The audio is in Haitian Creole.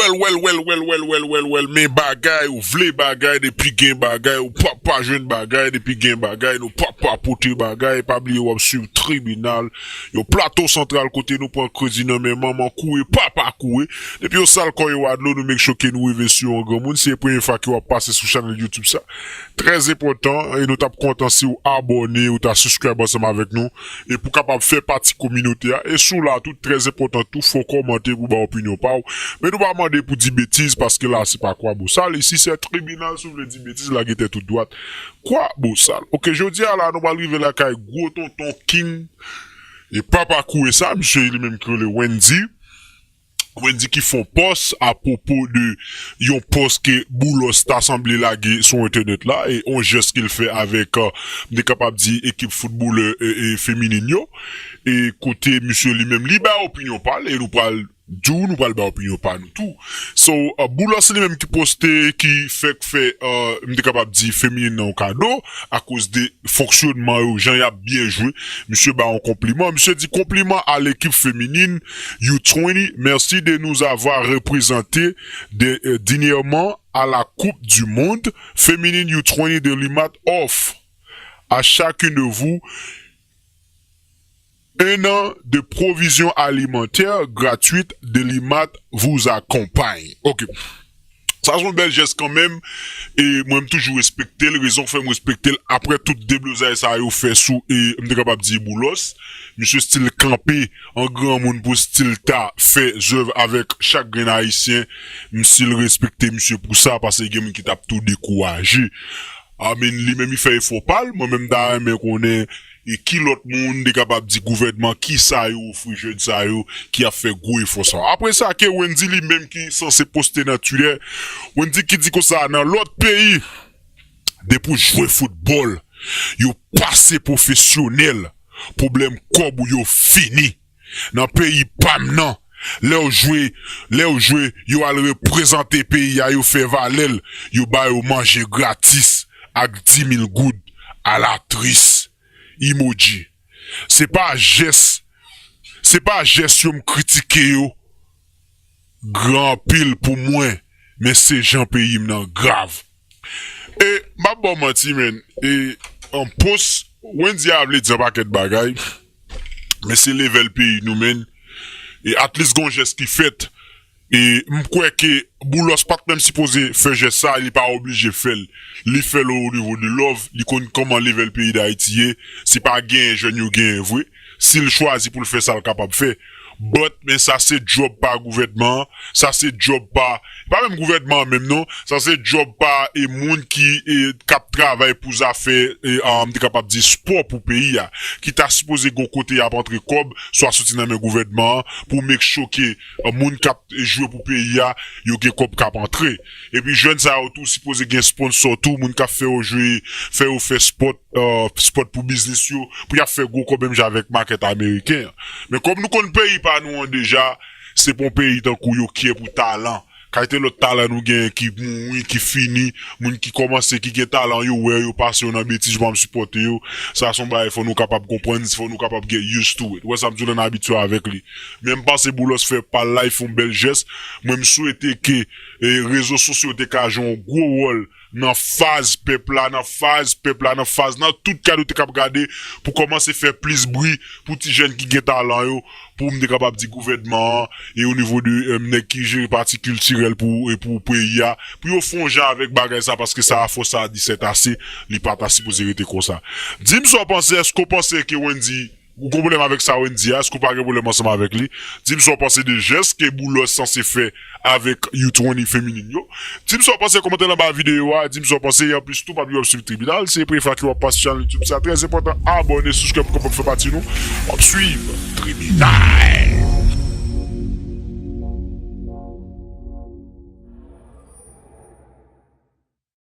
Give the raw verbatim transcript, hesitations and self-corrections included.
Well, well, well, well, well, well, well, well, men bagay, ou vle bagay, depi gen bagay, ou pa pa jwenn bagay, depi gen bagay, nou pa pa pote bagay, pa bliye w ap swiv tribinal, yon plato santral kote nou pran kredi nan men manman kouri, papa kouri, depi yo sal kò yo a dlo, nou make sure ke nou rive sou yon granmoun, si se premye fwa ke w ap pase sou chanèl YouTube sa, trè enpòtan, e nou t ap kontan si w abòne, ou ta subscribe ansanm avèk nou, e pou kapab fè pati kominote a, e si w la tou, trè enpòtan tou, fò w kòmante pou ba opinyon pa w, men nou pa mande pou di betiz, paske la se pa Kwabosal, isi se tribinal, si w vle di betiz, lage tèt ou dwat, Kwabosal. Oke, jodi a la, nou pral rive lakay gwo tonton King, e papa kouri sa, misye li menm ki rele Wendy, Wendy ki fè yon pòs apwopo de yon pòs ke Boulos ta sanble lage sou entènèt la, e yon jès ke l fè avèk, euh, m te kapab di, ekip foutbolè, e, e, feminin yo, e kote misye li menm, li bay opinyon pa l, e nou pral di w, nou pral bay opinyon pa nou tou. So, euh, Boulos li menm ki poste, ki fèk fè, euh, m te kapab di, feminin nan yon kado, akoz de fonksyonman yo, jan y ap byen jwe. Misye ba yon konpliman. Misye di, konpliman à l'équipe féminine U twenty. Merci de nous avoir représenté de, euh, dignement à la Coupe du Monde féminine U twenty de l'IMAT offre à chacune de vous un an de provision alimentaire gratuite de l'IMAT vous accompagne. Ok. Sa se yon bèl jès kanmenm, e mwen m toujou respekte l, rezon k fè m respekte l, apre tout deblozay sa yo fè sou, e m te kapab di Boulos, misye still kanpe an granmoun pou still ta fè zèv avèk chak grenn ayisyen, m still respekte misye pou sa, paske gen moun ki t ap tou dekouraje. I mean, li menm li fè efò pa l, mwen menm m ta renmen konnen e ki lòt moun te kapab di gouvènman kisa yo ofri jèn sa yo ki ap fè gwo efò sa. Apre sa, ke Wendy li menm ki sanse poste nan Twitter, Wendy ki di konsa, nan lòt peyi, depi w jwe foutbòl, yo pase pwofesyonèl, pwoblèm kòb ou yo fini. Nan peyi pa m nan, lè w jwe, lè w jwe, yo al reprezante peyi a, yo fè valè l, yo ba yo manje gratis ak di mil goud, alatris. Emoji. Se pa jès, se pa jès yo m kritike yo gran anpil pou mwen, men se jan peyi m nan grav. E m p ap ba w manti, menn. E an pos, Wendy a vle di yon pakèt bagay, men se level peyi nou, menn. E at least gon jès ki fèt. E m kwè ke Boulos pa t menm sipoze fè jès sa, li pa oblije fè l. Li fè l o nivo de love, li konn kòman level peyi Dayiti ye. Se pa genyen jèn yo genyen vre. Si l chwazi pou l fè sa, l kapab fè. But, men sa se djòb pa gouvènman an, sa se djòb pa, pa menm gouvènman an menm non, sa se djòb pa e moun ki e, k ap travay pou zafè, e, a, m te kapab di spò pou peyi a, ki ta sipoze gon kote y ap antre kòb, swa soti nan men gouvènman an, pou make sure ke, e, moun k ap jwe pou peyi a, yo gen kòb k ap antre. Epi jèn sa yo tou sipoze gen sponsò tou, moun k ap fè yo jwe, fè yo fè spòt, e, spòt pou biznis yo, pou y ap fè gwo kòb menm jan avèk makèt ameriken an. Men kòm nou konn peyi pa nou an deja, se pa yon peyi tankou yo kyè pou talan. Kalite lòt talan nou genyen ki mouri, ki fini, moun ki kòmanse, ki gen talan, yo wè, yo pase yo nan betiz, yo pa menm sipòte yo. Sa se yon bagay fò nou kapab konprann, fò nou kapab get used to it. Ou wè sa m di w la, n abitye avèk li. Men m panse Boulos fè pa l la, li fè yon bèl jès. Mwen m swete ke, e, rezo sosyo te ka jwe yon gwo wòl nan faz pèp la, nan faz pèp la, nan faz, nan tout kad ou te kab gade pou kòmanse fè plis bri pou ti jèn ki gen talan yo, pou m te kapab di gouvènman an, e o nivo de, e, nèg ki jere pati kiltirèl pou, e pou peyi a, pou yo fè yon jan avèk bagay sa, paske sa a fò sa a di sètase, li pa ta sipoze rete konsa. Di m sa w panse, èske w panse ke Wendy, ou gon pwoblèm avèk sa Wendy a, èske w pa gen pwoblèm ansanm avèk li? Di m sa w panse de jès ke Boulos sanse fè avèk U twenty feminin yo. Di m sa w panse, kòmante anba videyo a, di m sa w panse, e anplis tou, pa bliye w ap swiv Tribinal, si se premye fwa ke w ap pase chanèl YouTube sa, trè enpòtan, abòne, subscribe pou kapab fè pati nou, w ap swiv Tribinal.